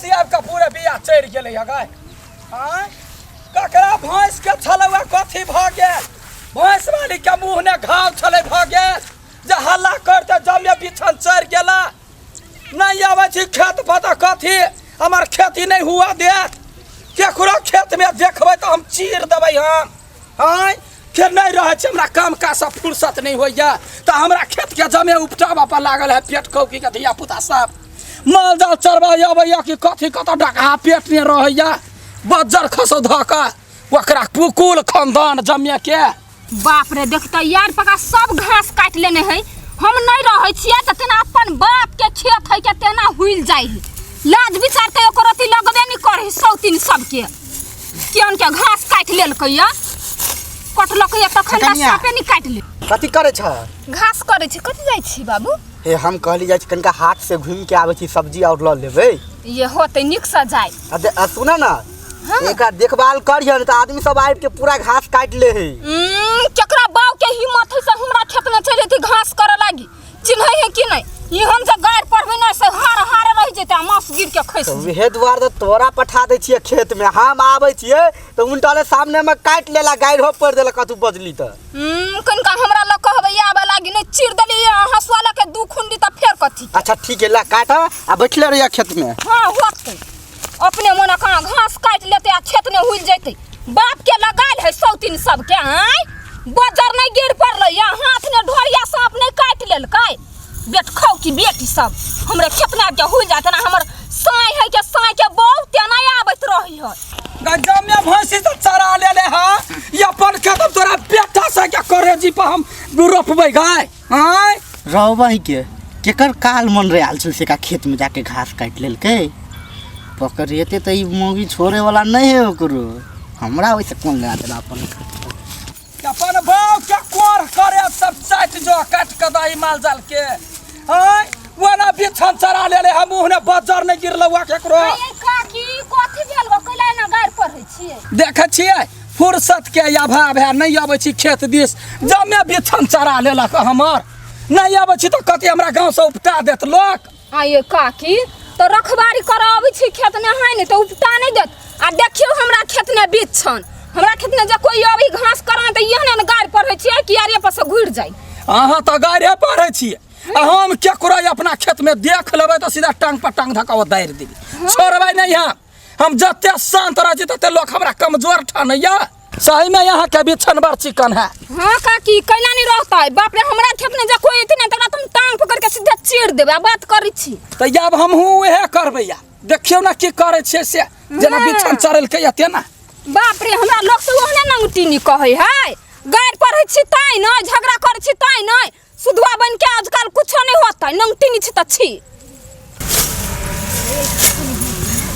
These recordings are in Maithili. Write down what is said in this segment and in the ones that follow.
भैंसी आबि कऽ पूरे बिया चढ़ि गेलै हँ गाय। आँय, ककरा भैंस के छलै वा कथी भऽ गेल? भैंस वाली के मुँह ने घाव छलै भऽ गेल जे हल्ला करते जमे बिछन चढ़ि गेला। नहीं आबै छी खेत पर तऽ कथी हमर खेती नहीं हुआ देत। केकरो खेतमे देखबै तऽ हम चीर देबै हम। आँय, फेर नहीं रहै छै हमरा काम काज से फुर्सत नहीं होइए तऽ हमरा खेतके जमे उपटाबऽ पर लागल है पेट कौकीके धिया पुता सब। माल जाल चरबै अबैया कि कथी कतऽ डकहा पेट नहि रहैया बज्जर खसौ धऽ कऽ ओकरा कुकुल खानदान जमे के। बाप रे, देखते यार पका सब घास काटि लेने है। हम नहीं रहै छियै तऽ तेना अपन बाप के खेत है के तेना हुइल जाइ है। लाज विचार तऽ एको रत्ती लगबे नहीं करे है सौतीन सबके। केहन के घास काटि लेलकै या कटलकै या तखन तऽ कनिया। सापे नहीं काटि ले। कथी करै छ? घास करै छी। कथी जाइ छी बाबू? हे, हम कहली जाइ छी कनिका हाट से घूमि के आबै छी, सब्जी और लऽ लेबै। ये होतै नीक से जाय। आ आ सुन ना, हाँ। एकरा देखभाल करियन तऽ आदमी सब आबि के पूरा घास काटि ले है। केकरा बाप के हिम्मत है से हमरा खेत में चलि जेतै घास करे लागी? चिन्है है कि नहीं? ई हम जे गारि पढ़बै ना से हार हार रहि जेतै आ मांस गिर के खसि तऽ जेतै। उहे दुआरे तऽ तोरा पठा दै छियै खेत में, हम आबै छियै तऽ उनटले सामने में काटि लेला, गारि हो पड़ि देलक कतहु बजली तऽ। कनिका हमरा लग कहबै आबै लागी नहीं चीर देली हंसुआ लऽ के दू खुंडी तऽ फेर कथी? अच्छा ठीक है, ला काट आ बैठले रहिया खेत में। हाँ होतै, अपने मोने कहाँ घास काटि लेतै आ खेत में हुइल जेतै। बाप के लगायल है सौतीन सबके। आँय, बजर नहीं गिर पड़लै या हाथ ने ढोरिया साँप नहीं काटि लेलकै। बेटखौ की बेटी सब हमरे खेत में आबि के हुइल जात ना। हमर साँय है के साँय के बहू तेना आबैत रही है। गजमे भैंसी तऽ चरा लेले हा ई अपन खेत हम तोरा बेटा से के करेजी पर हम रोपबै गाय। आँय, रहबै के केकर काल मन रे आयल छल से का खेत में जाके घास काटि लेलकै। पकड़ेते तऽ ई मौगी छोड़े वाला नहीं है ओकरो। हमरा ओहिसे कोन लेना देना अपन खेत। अपन बाप के कोर करे सब चाटि जो काटि के दही माल जाल के। आँय, ओना बिछन चरा लेले हम मुँह ने बजर नहीं गिरलौ आ केकरो। आँय, काकी कथी भेल गो? कैला एना गारि पढ़ै छियै? देखै छियै फुर्सत के अभाव है, नहीं अबै छी खेत दिस, जमे बिछन चरा लेलक हमर। नहीं अबै छी तऽ कथी हमरा गाँव से उपटा देत लोक? आँय काकी, तऽ रखबारी करऽ अबै छी खेत में है नहीं तऽ उपटा नहीं देत। आ देखियौ हमरा खेत में बिछन, हमरा खेत में जे कोई अबै घास करऽ तऽ इएह ने गारि पढ़ै छियै कि यारे पर से घुरि जाइ। अहाँ तऽ गारिए पढ़ै छियै आ हम केकरो अपना खेत में देख लेबै तऽ सीधा टांग पर टांग धऽ कऽ दारि देबै, छोड़बै नहीं हम। हम जते शांत रहै छी तते लोक हमरा कमजोर ठानैया। सही में यहाँ के बिछन बड़ चिकन है। हाँ काकी, कैला नहीं रहता है? बाप रे, हमरा खेत में जे कोई एते नहीं तकरा तुम टांग पकड़ के सीधा चीर देबै। आ बात करै छी तऽ आब हमहूँ उएह करबै। या देखियौ ने की करै छियै से, जेना बिछन चढ़ेलकै या तेना। बाप रे, हमरा लोक से ओहने नंगटी नहीं कहै है। गारि पढ़ै छी तैं नहि, झगड़ा करै छी तैं नहि, सुधुआ बन के आजकल कुछो नहीं होता है। नंगटी नहीं छी तऽ छी।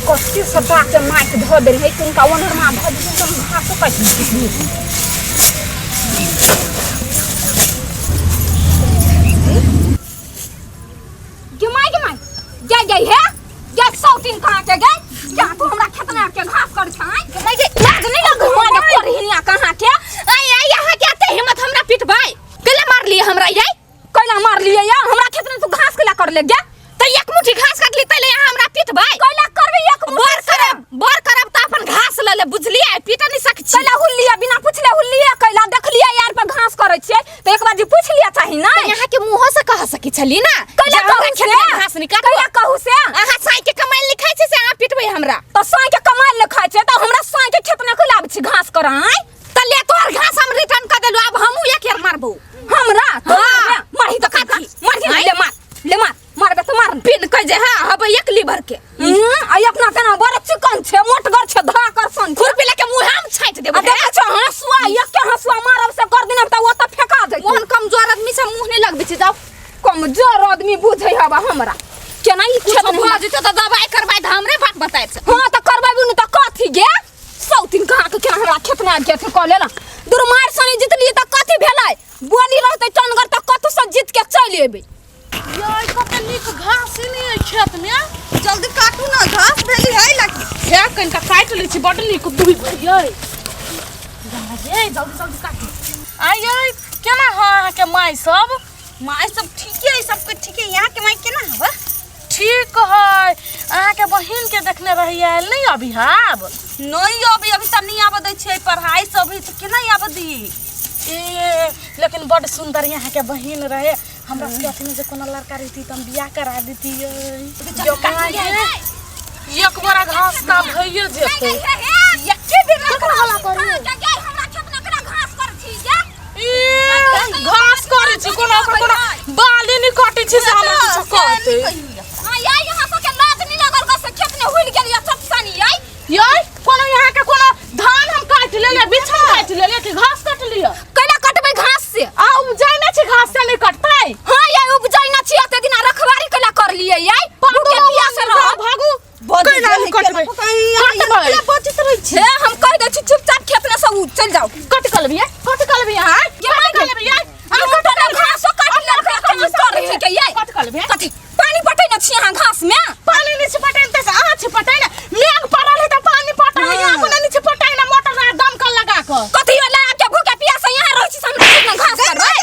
कथी सटा के माइक धऽ देल है तिनका ओनरमा धऽ देल है, हम घासो काटि लै छी। गे माय, गे माय, गे गे हे गे सौतीन कहाँ के गे? क्या तू हमरा खेत में आके घास कर छाई? गे माय गे, लाज नहीं लगे हमरा के करहिनिया कहाँ के? आय आय, यहाँ के आते हिम्मत हमरा पिटबाय? कैला मार लिए हमरा ये? कैला मार लिए या? हमरा खेत में तू घास कैला कर ले गे? त एक मुट्ठी घास काटली तैले यहाँ हमरा पिटबाय? कैला करबे एक मुट्ठी बर से? करब, बर करब त अपन घास ल ले, बुझलिए? पीट नहीं सक छी। कैला हुल्लिया बिना पुछले हुल्लिया कैला? देखलिए यार पर घास करै छियै त एक बार जी पूछ लिया चाही ना। त यहाँ के मुंह से कह सकी छली ना? कैला जे हमरा कहू खेत से? में घास नहीं काटू। कैला कहू से? अहाँ साई के कमाइल नहीं खाइ छी से अहाँ पिटबै हमरा? त साई के कमाइल नहीं खाइ छै त हमरा साई के खेत में कैला आबै छी घास कराय? त ले तोहर घास हम रिटर्न कर देलु, अब हमहू एक यार मारबो। हमरा? तो हाँ। मारबे? मारही त काकी, मारही। आँय? ले मार, ले मार, मारबे त मार। पिन कह जे हां हबे एक लीवर के। आई अपना केना बड़ चिकन छै, मोटगर छै, धाकर सन छै। खुरपी लेके मुंह हम छांटि देबै। आ देखै छौ हंसुआ, एके हंसुआ मारब से कर दिना त ओ त फेका जेतै। ओहन कमजोर आदमी से मुंह नहीं लगबै छै, जाओ। कमजोर आदमी बुझै हवा हमरा केना ई कुछो खेत में भऽ जेतौ त दवाई करबाय त हमरे बात बताय छै। हां त करबाबू ने त कथी गे? सौतीन कहाँ के केना हमरा खेत में आबि के अथी कऽ लेला। दुर्मार सनी जितलियै त कथी भेलै? बोली रहतै टनगर त कतौ से जीत के चलि एबै। यै कते नीक घास नहीं है खेत में, जल्दी काटू ना, घास भेली है लगी। हे कनिका काटि लै छी, बड्ड नीक दूहि यै। ये जल्दी जल्दी काटू। आइ यै केना है अहाँके माय सब? माय सब ठीके है, सबके ठीके। यहाँ के माय केना हवा? ठीक है। अहाँके बहिन के देखने रही आयल नहीं अभी आब? नहीं अभी अभी तऽ नहीं आबऽ दै छियै, पढ़ाई सब है तऽ केना आबऽ दी। ए लेकिन बड सुंदर यहाँ के बहिन रहे। हमरा सबके अथी में जे कोनो लड़का रहती तऽ हम बियाह करा देतियै। एक बोरा घास का भइए जेतै। एके बेर हल्ला करू। हमरा खेत में केना घास कर छी ये? ई घास करै छी कोनो ओकर कोनो बाली नहि कटै छी से हमरा किछु कहतै। हां ये यहाँ सबके लाज नहीं लगल बस खेत में हुल गेल ये सब सानी ये। यै कोनो यहाँ के कोनो धान हम काटि लेलियै, बिछन काटि लेलियै कि घास काटलियै? केना कटबै घास से? आ उपजै नहि छै घास से नहि कटतै। हां ये उपजै ना छी एते दिना रखवारी केना कर लिए ये? भूखे पियासे रह भागू। केना नहि कटबै? कटबै। बचैत रहै छी। हे हम कह दै छी चुपचाप खेत में से चलि जाउ। कट कऽ लेबियै, कट कऽ लेबियै, आँय? कट कऽ लेबियै, आँ, कट कऽ घासो काटि लेलकै, कथी करै छी के ये? कट कऽ लेबियै। कथी पानी पटै न छी अहाँ घास में? पानी नहि छै पटेने तऽ अहाँ छी पटेने। मेघ पड़ल है तऽ पानी पटल है, यहाँ कोनो नहि छै पटेने मोटर आ दमकल लगा कऽ। कथी होला के भूखे पियासे यहाँ रहै छी से हमरा खेत में घास करबै?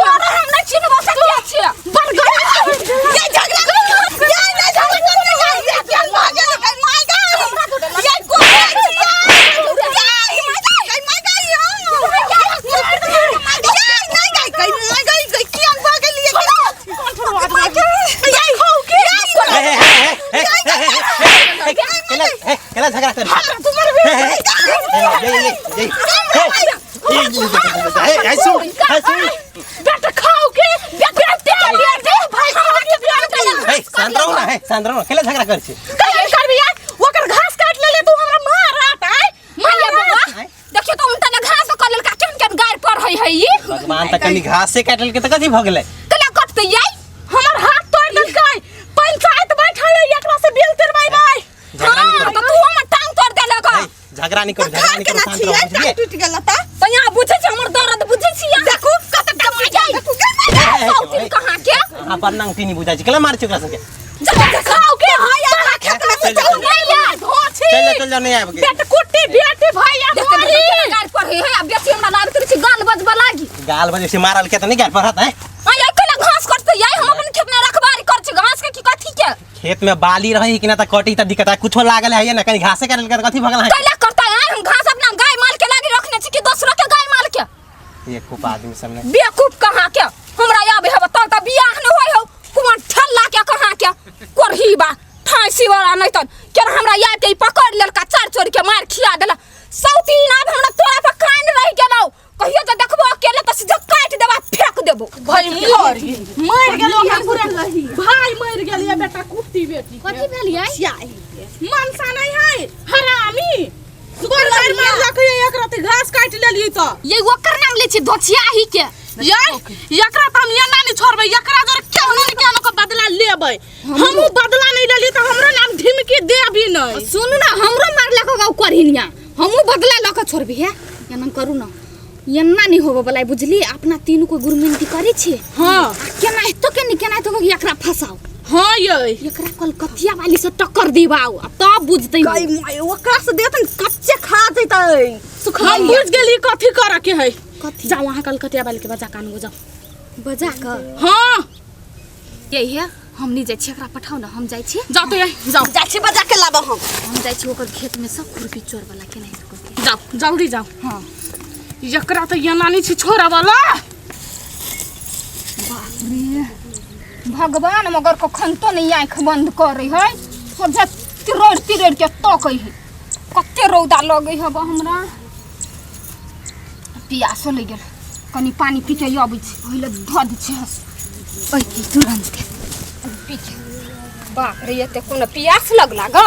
हम नहि चिन्हबो से के छियै? केना झगड़ा कर शांत रहू ना, शांत रहू ना, केना झगड़ा कर छी? ओकर घास काटि लेले तू हमरा मारत आय। माया बौआ देखियो तो उनता ने घास कर लेलका, केहन केहन गारि पर है है ई। भगवान त कनी घास से काटल के त कथी भ गेलै? केना कटतै यै? हमर हाथ तोड़ देलकै। पंचायत बैठल है, एकरा से बिल तिरबेबै। झगड़ा नहीं हां करू। त तू हमर टांग तोड़ देलक। झगड़ा नहीं करू, झगड़ा नहीं करू, शांत रहू, बुझलियै? टूटि गेल त त यहाँ बुझै छी हमर दर्द बुझै छी यहाँ। देखू कत जमा जाई सौतीन कहाँ के। अहाँ बड़ नंगटी नहीं बुझाइ छी, केना मारै छी ओकरा सबके? जमा खाओ के हां यार खेत में चल जाओ, नहीं यार धोछी चल जाओ, चल जाओ, नहीं आबि बेट कुट्टी बेटी भैया देखते मारी। देखते केना गारि पर है है आ बेसी हमरा लागैत रहै छै गाल बजबऽ लागी। गाल बजे से मारल के त नहीं गाल पड़त है। आ यै केना घास कटतै यै? हम अपन खेत में रखबारी कर छी घास के की कथी के? खेत में बाली रही कि ना त कटी त दिक्कत है, कुछो लागल है ना, कनी घासे काटल के त कथी भगल है? कैला करतै आय? हम घास अपना गाय माल के लागी रखने छी कि दोसरो के गाय माल के? एक खूब आदमी सब ने बेवकूफ कहाँ के। हमरा आबे हब तब त बियाह न होय हौ कुमार ठल्ला के कहाँ के कोरही बा ठांसी वाला नहीं तन के हमरा याद के पकड़ लेलका चार चोर के मार खिया देला। सौतीन आब हमरा तोरा पर कान रह गेलौ, कहियो जे देखबो अकेले त सीधा काटि देबा फेंक देबो। भाई मर मर गेल ओकरा पूरा भाई मर गेल ये बेटा कुत्ती बेटी। कथी भेल यै? मनसा नहीं है हरामी गोर मार मारलक ये एकरा ते घास काटि लेलियै त ये ओकर नाम ले छी धोछियाही के। यै एकरा त हम एना नहीं छोड़बै, एकरा जर केहनो ने केहनो के बदला लेबै। हमहू बदला नहीं लेलियै त हमरो नाम ढिमकी देबी नहीं। सुनू ना हमरो मारलक ओ करहिनिया, हमहू बदला लऽ के छोड़बी है। एना करू ना, एना नहीं होबे वाला बुझली। अपना तीनू को गुरमिनती करै छी। हां आ केना हेतो के नहीं केना हेतो के एकरा फसाओ। हां यै एकरा कलकतिया वाली से टक्कर दिबाओ आ तब बुझतै। गई माय ओकरा से देतन कच्चे खा जैतै। हम बुझ गेली कथी करऽ के है। कथी? जाओ अहाँ कलकतिया वाली के बजा कान जाओ बजा के। हां यही है हम नहीं जाइ छी, एकरा पठाउ ना, हम जाइ छी। जाओ तो यही जाओ। जाइ छी बजा के लाबऽ हम। हम जाइ छी ओकर खेत में सब खुरपी चोर वाला केना हेतै। जाओ जल्दी जाओ। हां एकरा तो एना नहीं छी छोड़ा वाला। बाप रे भगवान मगर कखन तो नहीं आँख बंद करे है, सोझे तिरड़ तिरड़ के तकै है। कते रौदा लगै है हमरा, पियासो लागि गेल। कनी पानी पी के अबै छी, ओहि लए धऽ दै छी हँस ओहि तुरन्त पी के। बाप रे एते कोनो पियास लगला ग।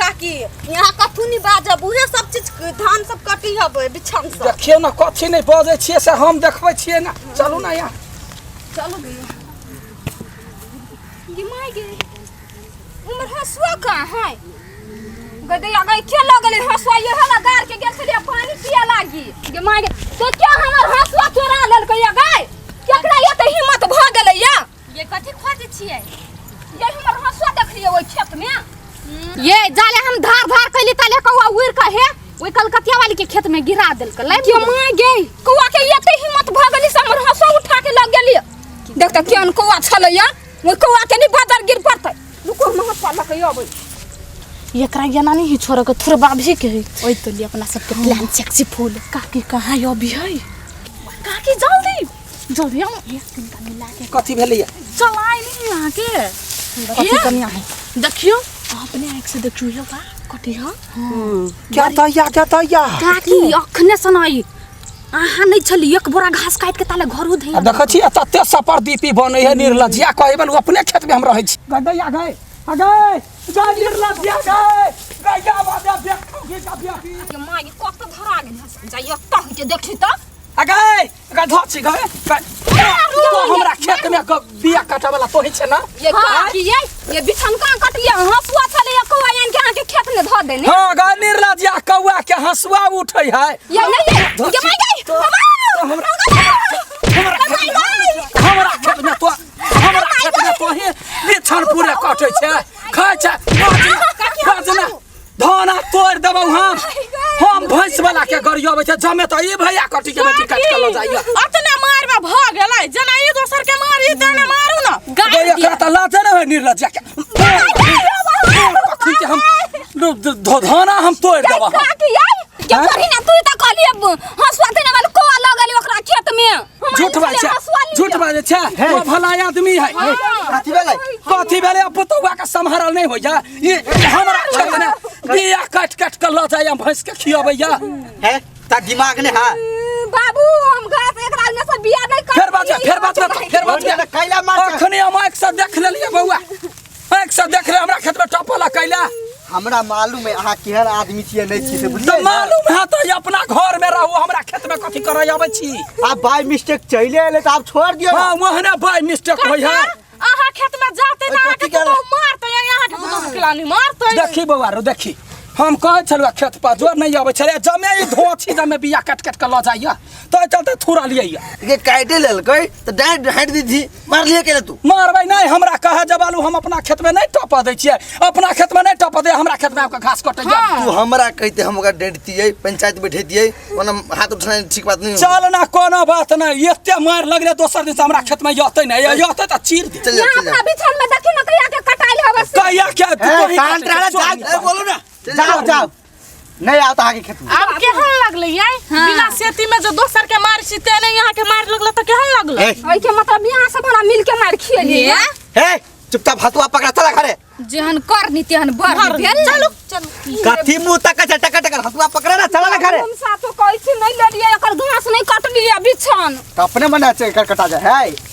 काकी यहाँ कथू नहीं बाजब, उहे सब चीज धान सब कटी हबे बिछन सब। देखियौ ने कथी नहीं बजै छियै से हम देखबै छियै ना। चलू ना यहाँ। चलू भैया। गे my गे उमर हसुआ कहाँ है? गदैया गई के लगले हंसुआ ये हला गार के गेल छलिए पानी पिए लागी गे माय गे तो क्या हमर हंसुआ चोरा लेलकै या गई केकरा ये त हिम्मत भ गेलै या ये कथी खोजै छियै ये हमर हंसुआ देखलिए ओइ खेत में ये जाले हम धार धार कैली ताले कौआ उड़ के हे ओइ कलकतिया वाली के खेत में गिरा देलकै लाइब के माय गे कौआ के एते हिम्मत भ गेली से हमर हंसुआ उठा के लग गेली देख त केहन कौआ छलै या ओइ कौआ के नि बदर गिर पड़तै रुको हम हंसुआ लऽ के अबै एकरा एना नहीं छोड़ के थोड़ा बाभी के है ओइ तो लिए अपना सबके प्लान सक्सेसफुल काकी कहाँ है अभी है काकी जल्दी जल्दी आओ कथी भेलैया चल आइ नहीं यहाँ के कथी कनिया है देखियो अपने आँख से देखियो ये बा कटी हा क्या तैया क्या तैया काकी अखने सुनाई अहाँ नहीं छली एक बोरा घास काट के ताले घरो धे आ देखै छी एतऽ सपर दीपी बनै है निर्लज्जिया कहै बल अपने खेत में हम रहै छी गदैया गए आ गए गए निर्लज्जिया गए गैया बाजा देखो की का बियाही के माय गे कत धरा गेल हंसुआ जाइए तह के देखी त आ गए गधो छी गए तो हमरा खेत में बिया काटे वाला तोही छै ना ये काकी ये ये बिछन कहाँ कटलिए हंसुआ छले ये कौआ आनि के अहाँके खेत में धऽ देने हाँ गए निर्लज्जिया कौआ के हंसुआ उठै है ये नहीं ये ये माय गई तो हमरा हमरा खेत में तो हमरा खेत में तोही बिछन पूरे कटै छै खाइ छै बाजना धाना तोड़ि देबौ हम भैंस वाला के गरियबै छै जमे तऽ ई भैया कटी के बेटी काटि के लऽ जाइए अतने मार में भ गेलै जेना ई दोसर के मारी तेने मारू ना गई एकरा तऽ लाजे नहि होइ निर्लज्जा के कखन के हम धाना हम तोड़ि देबौ हम। काकी ये ये हैं? करी ना तू त कहलिए हंसुआ देने वाला कौआ लगल ओकरा खेत में हम झूठ बाजै छै हंसुआ लिअ। झूठ बाजै छै ओ भला आदमी है कथी भेलै कथी भेलै अब पुतौआ के सम्हारल नहि होइया ई हमरा खेत में बिया काटि काटि के लऽ जाइया भैंस के खियबैया है ता दिमाग ने है बाबू हम घास एकरा ने से बिया नहीं कर फेर बाजै फेर बाजबै तऽ फेर बाजबै कैला मार अखने हम आँखि से देख लेलियै बौआ आँखि से देख ले हमरा खेत में टपल कैला हमरा मालूम है अहाँ केहन आदमी छियै नहि छियै से तऽ बुझलियै मालूम है तऽ अपना घर में रहू हमरा खेत में कथी करै आबै छी आब बाय मिस्टेक चले एलै तऽ आब छोड़ दियौ हाँ ओहने बाय मिस्टेक होइ है अहाँ खेत में जाते ना कथी अहाँके करबै? पुतहु मारतै अहाँके पुतहु केलानी मारतै देखी बौआ रो देखी हम कहै छलहुँ खेत पर जोर नहि अबै छलै जमे ई धोछी जमे बिया काटि काटि कऽ लऽ जाइए तऽ चलते थुरलियै ये काटे लेलकै तऽ डाँट हाटि दी मारलिए केला तू मारबै नहि हमरा कहे जबालू हम अपना खेतमे नहि टपऽ दै छियै अपना खेतमे नहि टपऽ दै हमरा खेतमे आबि कऽ घास कटैया तू हमरा कहते हम ओकरा डाँटतियै पंचायत बैठेतियै ओना हाथ उठेनाइ ठीक बात नहीं चल ना कोनो बात नहि एते मारि लगलै दोसर दिन से हमरा खेतमे यतै नहि यतै तऽ चीर दे चल जा यहाँ चल जा अपना बिछन में देखी ना कहिया के कटाइल हवे से कहिया के तू ए, तोही शांत काटै रह, छै, जाओ, चोर ए बोलू ना चल जाओ जाओ नहीं आओ तो आगे खेत में आब केहन लगलै ये बिना सेती में जो दोसर के मार छी तेने यहाँ के मार लगल तऽ केहन लगल ए, ओइ के मतलब यहाँ सब हमरा मिल के मार खियलिए ए चुपचाप हसुआ पकड़ा चला घरे जेहन करनी तेहन बरनी भेल चलू चलू कथी मुंह तक छै टका टका हसुआ पकड़ा ना चला ना घरे हम सातो कहै छी नहीं लेलिए एकर घास नहीं कटलिए बिछन तो अपने मने छै एकर कटा जाए है